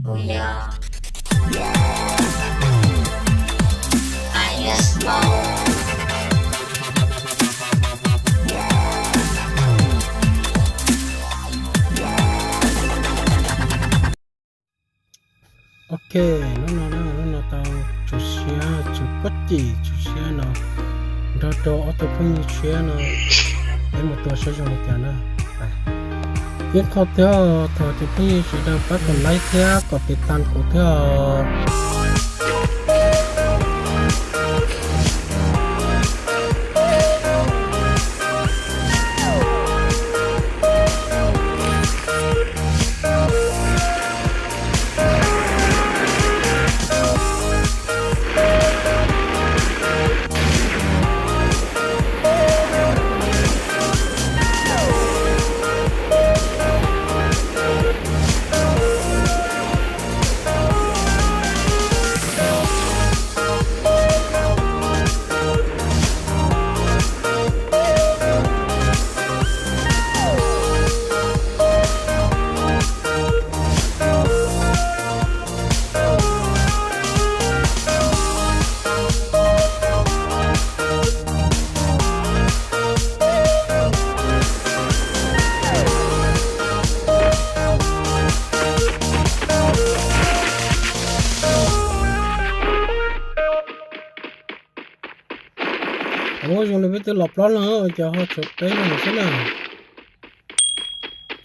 Ok, hnub no, hnub no tau tsum siab, tsum pob cim, tsum siab no nrog rau ob tug phooj ywg tshiab no, peb mus tua saib zoo li cas na. Ib qho thiab, thov tus phooj ywg sawv daws pab kom like thiab kom tiv tas kuv thiab. Ua zoo li peb twb los plaub leeg, ces ho tshuav peb leeg xwb na.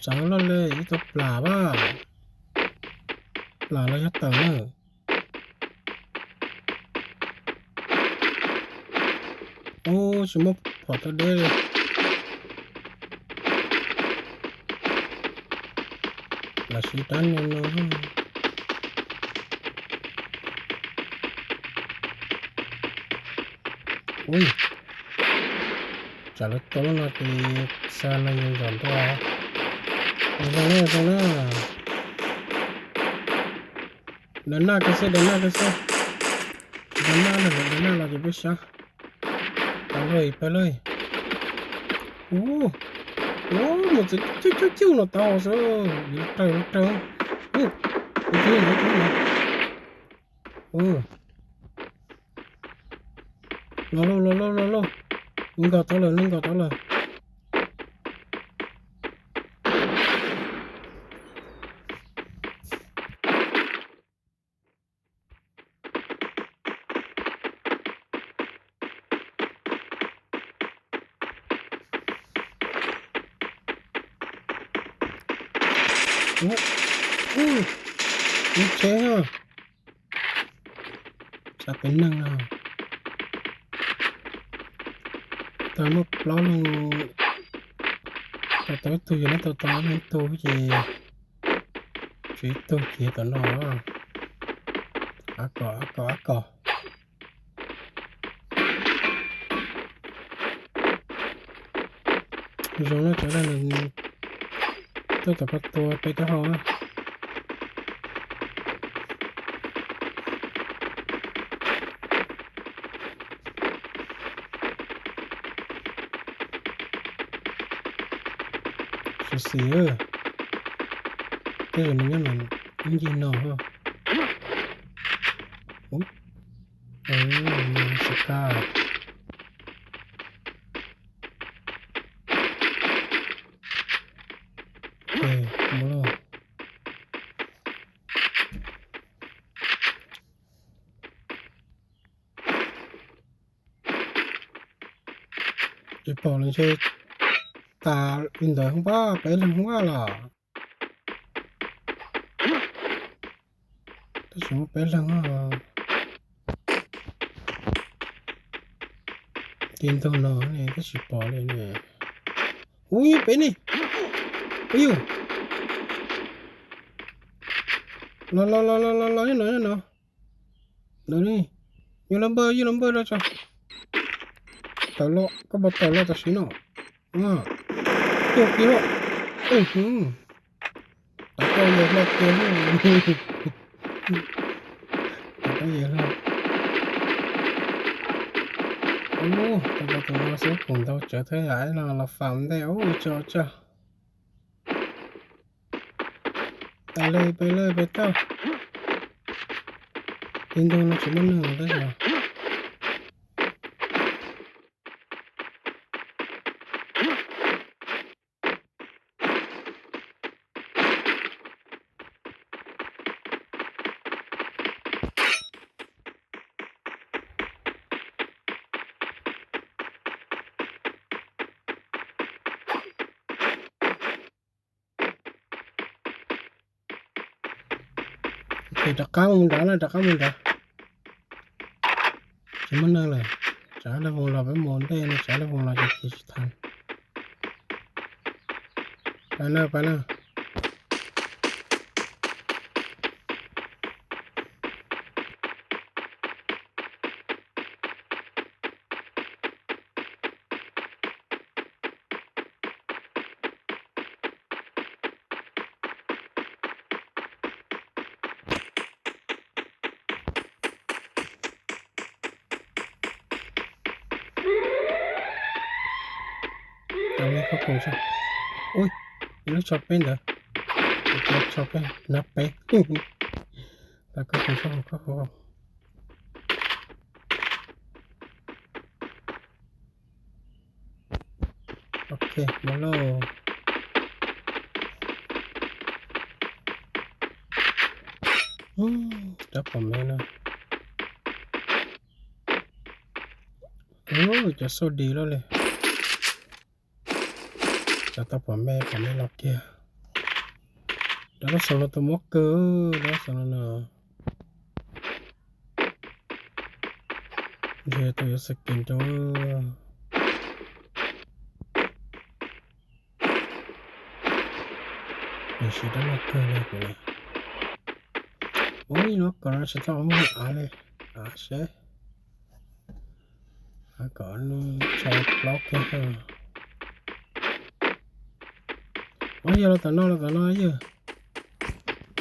Tsav loj li ib tug plam pab, plam los yog tawm na. Ub, tsis muaj phom tau deb li. Los siv rab no no. Ui, tsam lawv tua lub no ces xa no yus zom ntua. Zoo na, zoo na. Dav naj kawg xwb, dav naj kawg xwb. Tsis dav naj, dav naj los ces peb sab. Tau lawm, peb lawm. Ub, ub, mus txog cub cub cub no tau xwb. Yuav raws, yuav raws. Ub, ub, ub, ub. Los lauj, los lauj, los lauj. Nws nkaus tau lawm, nws nkaus tau lawm. Ub, ub, ub, tsheb na. Tsam peb neeg no. Tau muaj plaub leeg, tau tau ib tug, yog neb tau tau ib tug ces tshuav ib tug ces tom no. Av kom, av kom, av kom. Zoo na, cov dab nws tuaj tom koj tua peb taub hau na. Xyov xim, tej zaum nws nyob ib ncig no. Ub, xyov kaj. Tsis pom los ntshe tas li ntawd, pab peb leeg hub los. Tab sis muaj peb leeg. Ti ntug no ne tab sis pom li ne. Ub, peb ne. Ub, los los los los los, nyob no, nyob no. Ntawd ne, yog los npawj, yog los npawj los tso. Tawm los, koj puas tawm los tam sim no? Tuag kiag. Tau koj yawg hlo kiag. Tau koj yawg hlo. Ub, tau tus no xwb kuv ntau tsawv thiab, yam los los fam ntej ub tso tso. Pais lawm, pais lawm, pais tau. Tib ntug no tsis muaj neeg tab sis Ces rov qab mus nrad na, rov qab mus nrad. Tsis muaj neeg lawm, tsam lawv voos los peb mus ntej no, tsam lawv voos los ces tsis tau. Pais na, pais na. Tau li koj pum saib. Ui, ib lub tsho peb ntawd. Tsho peb, nab peb. Tau koj pum saib, koj pum. Ok, mus lauj. Rov pom me no. Ub, cov xauj dis loj li. Cov tau pom me, pom me los kiag. Rov lub xaus no tau mob kawg, rov lub xaus no no. Ntshe tau yuav skin rau. Nws siv rab laj kawg li kuv na. Ub, ib lub kom no tsis tau muaj av li. Av seb. Av kom nws tshau plaub kiag. Ub, yog los tom no, los tom no yog.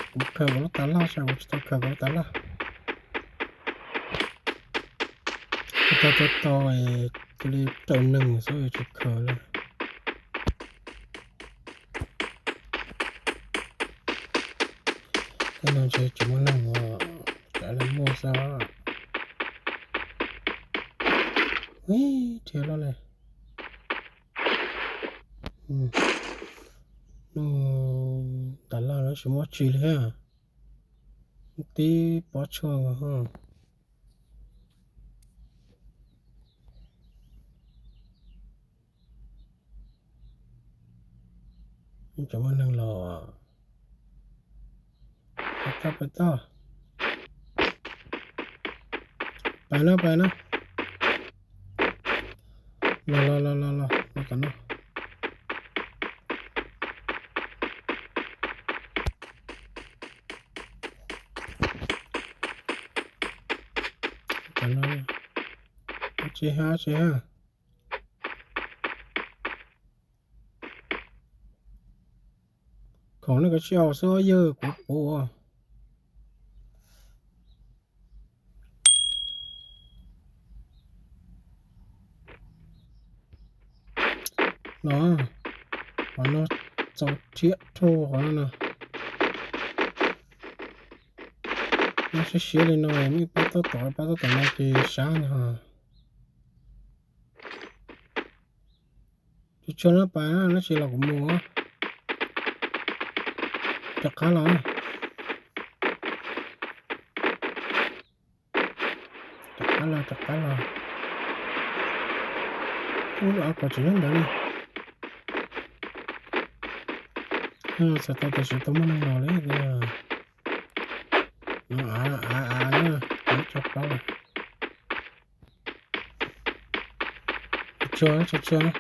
Kuv khaws kuv lub tas laj saib, kuv tsis tau khaws kuv lub tas laj. Kuv tau tau tau, cia li raws neeg xwb tsis khaws li. Tej no ntshe tsis muaj neeg, tsam li muaj xwb. Ib, dhia loj li. Nws tas laj lawm tsis muaj tsi li thiab. Tib pob tshuaj nkaus. Cov muaj neeg los. Pais tau, pais tau. Pais na, pais na. Los los los los los los tom no. Tom no. Ab tsi ha, ab tsi ha. Khoom nej kav tsij haus xwb yawg, kuv puv. No, qhov no txaus thiab rhu qhov no no. No siab siab li no, muaj ib pab tab tom, pab tab tom no ces sab no. Tsuag tsuag na, pais na, tab sis los kuv mus. Rov qab los. Rov qab los, rov qab los. Ub, lub av kom tseem nyob ntawd li. Txhais tau tias tsis tau muaj neeg los li. No av, av, av na, av tso plaub lawm. Tsuag, tsuag, tsuag.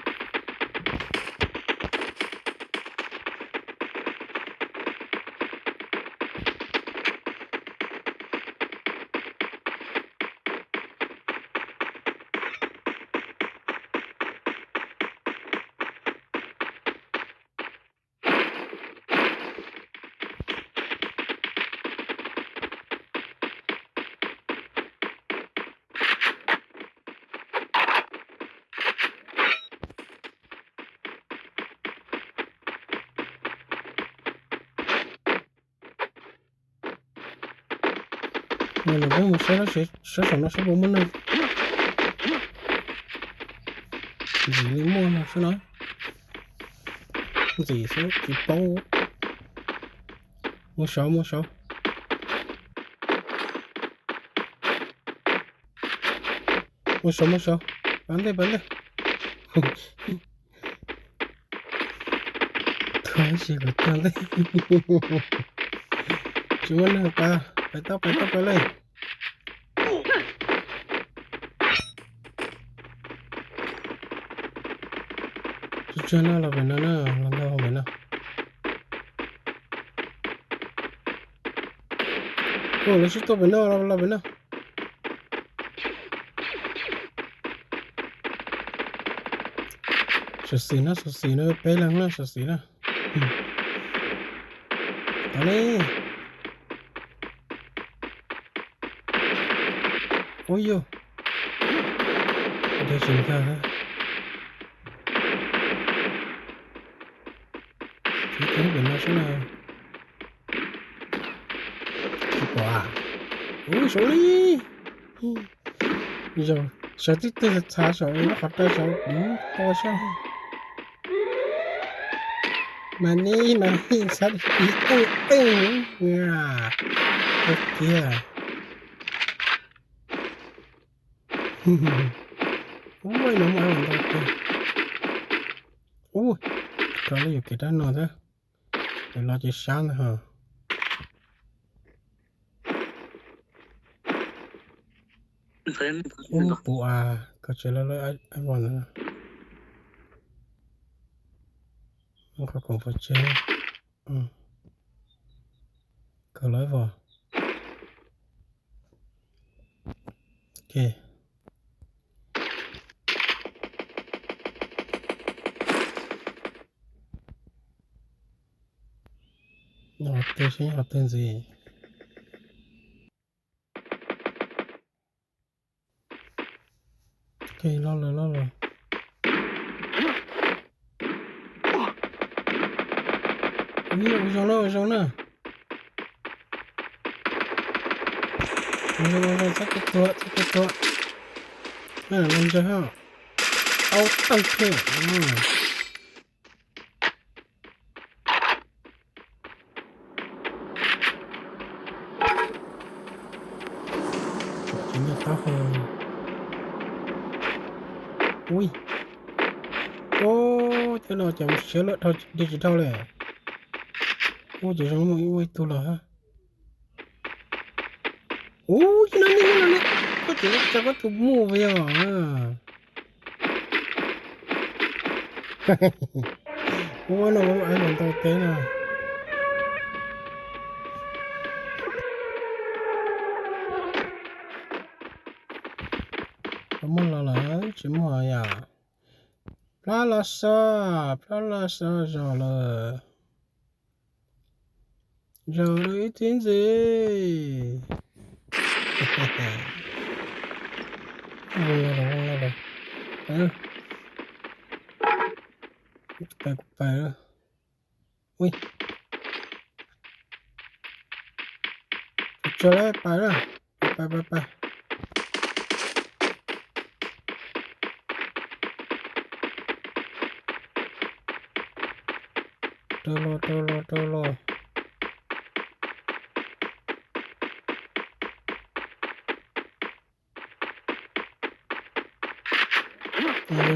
Mus, peb mus saib, saib saum no saib puas muaj neeg. Ntxim li muaj no saib no. Ntxim xwb tsis paub. Mus saud, mus saud. Mus saud, mus saud. Pab ntej, pab ntej. Tuag ib si kuv tuag ntej. Tsis muaj neeg pab, pais tau, pais tau, pais lawm. Tsuag tsuag no los pem no na, los ntawm pem no. Ua lawv sib tua pem no, los pem no. Xyuam xim no, xyuam xim no, peb leeg na, xyuam xim na. Tau ne. Ub yus, dej tsis nkag thiab. Tsis pom, tsis pom a. Ub, saud li. Yog sawv tib teg txhav saum lub qhov rai saud kuv tua sab. Mas neb mas neb txhob tiv teej teej kiag. Ub, no muaj ntau tiag. Ub, rau lawm yus kev rab no thiab. Ces los ces sab ntawd ho. Ub, puv a, koj tsev lawm lawm ib vog ntawd. Qhov koom pov tseg. Kawg lawm ib vog. Ok. Nyob qhov twg seb nyob qhov twg ntxiv. Ok, los lawm, los lawm. Ua zoo na, ua zoo na. Ua zoo, ua zoo, txhob tuag, txhob tuag. Nab los ntsaig ha. Au, tawg thiab. Tseem nyuag taub hau. Ui. Ub, cov no ces mus siav lawm dhau, dhia tsis dhau li. Ub, ces zoo muaj ib tug los hab. Ub, cov no, koj tseem tsa koj tus muaj vim os. Ua no ua mus ntau teb no. Puas muaj los lawm? Tsis muaj yom. Plab los xwb, plab los xwb, zog lawm. Zog lawm ib tib ntxiv. Pais, kuv pais. Ui. Tso lawm, pais lawm. Pais, pais, pais. Rau los, rau los, rau los.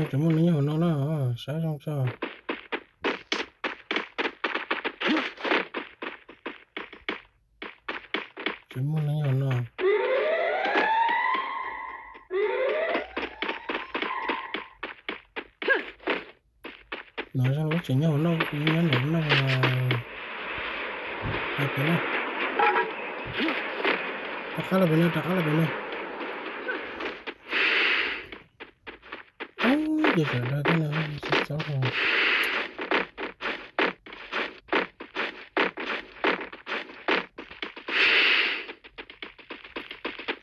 Tseem muaj neeg nyob hauv no na, saib zoo tso. Tseem muaj neeg nyob hauv no. No zoo lub tseem nyob hauv no, nyob nraum no. Pais pem no. Rov qab los pem no, rov qab los pem no. Ub, ces sawv daws thiab no tsis txob hau.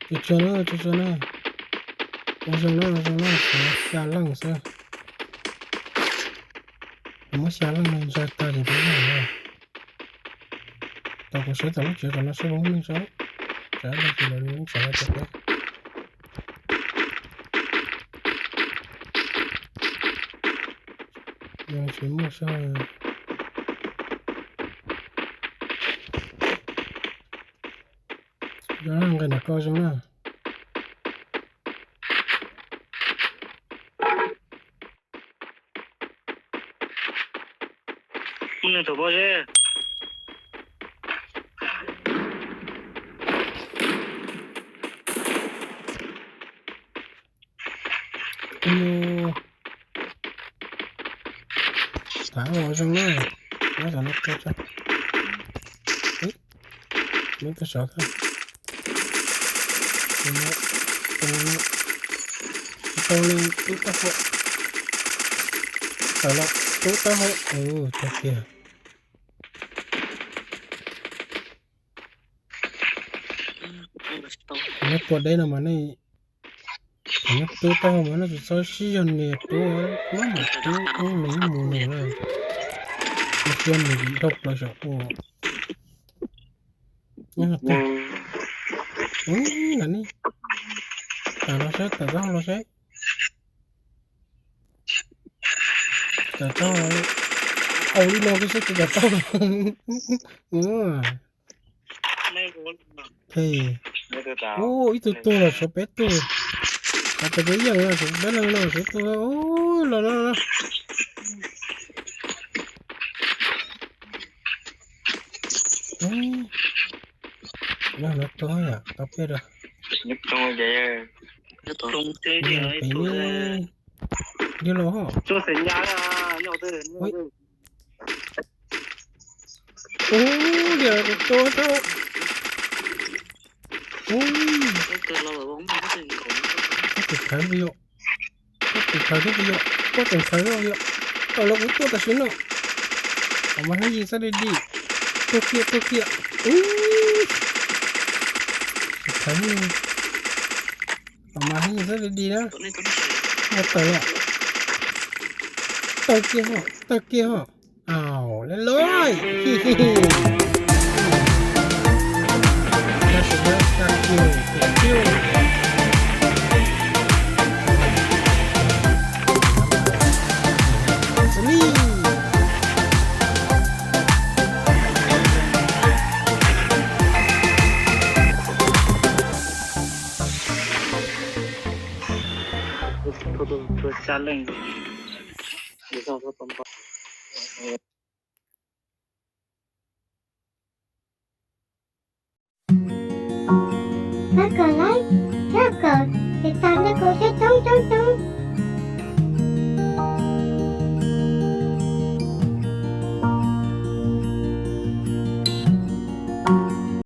Tsis tso na, tsis tso na. Ua zoo na, ua zoo na, tshuav xya leej xwb. Kuv muab xya leej no ntsia tag ces peb yeej na. Tos kuv sawv tom lub tsev tom no seb puas muaj neeg tso. Tsav no ces lawv tsav no rau peb. Yog tsis muaj soj. Yog nqe nram ko zoo na. Mus nws tus pob zeb. Tav ua zoo na, nyob tom no tso tso. Ib, muab tau sov thawj. Tau li tub tab hau. Tawm los tub tab hau. Tag kiag. Nyob tua deb no mas nej, nyob tub tab hau mas nej tsis txhob sib zog nias tub, tub mas tub ub nws mus nws na. Mus tua nws dhau plaws saum ua. Nyob no tag. Ub, na ne. Tawm los saib, tawm taub hau los saib. Tawm taub hau, au li no twb saib tsis tawm taub hau. Ub, ib tug tuag los tshuav peb tug. Xav tias peb yeej no tshuav peb leeg no tshuav ib tug. Ub, los los los. Ub, no tuag yom, tau peb rau. Pem ne, ntiag los ho. Ub, liam kuv tua tau. Ub, tus thawv puas yog, tus thawv thiab puas yog, tus thawv thiab puas yog. Tau los kuv tuaj tam sim no. Pom mas hab yig xab di di. Tuag kiag, tuag kiag. Ub, tus thawv. Pom mas hab yig xab di di na. Ua tawm los. Tawg kiag ho, tawg kiag ho. Au, le loj. Pab kom like, thiab kom tiv tas nej kuv thiab coob coob coob.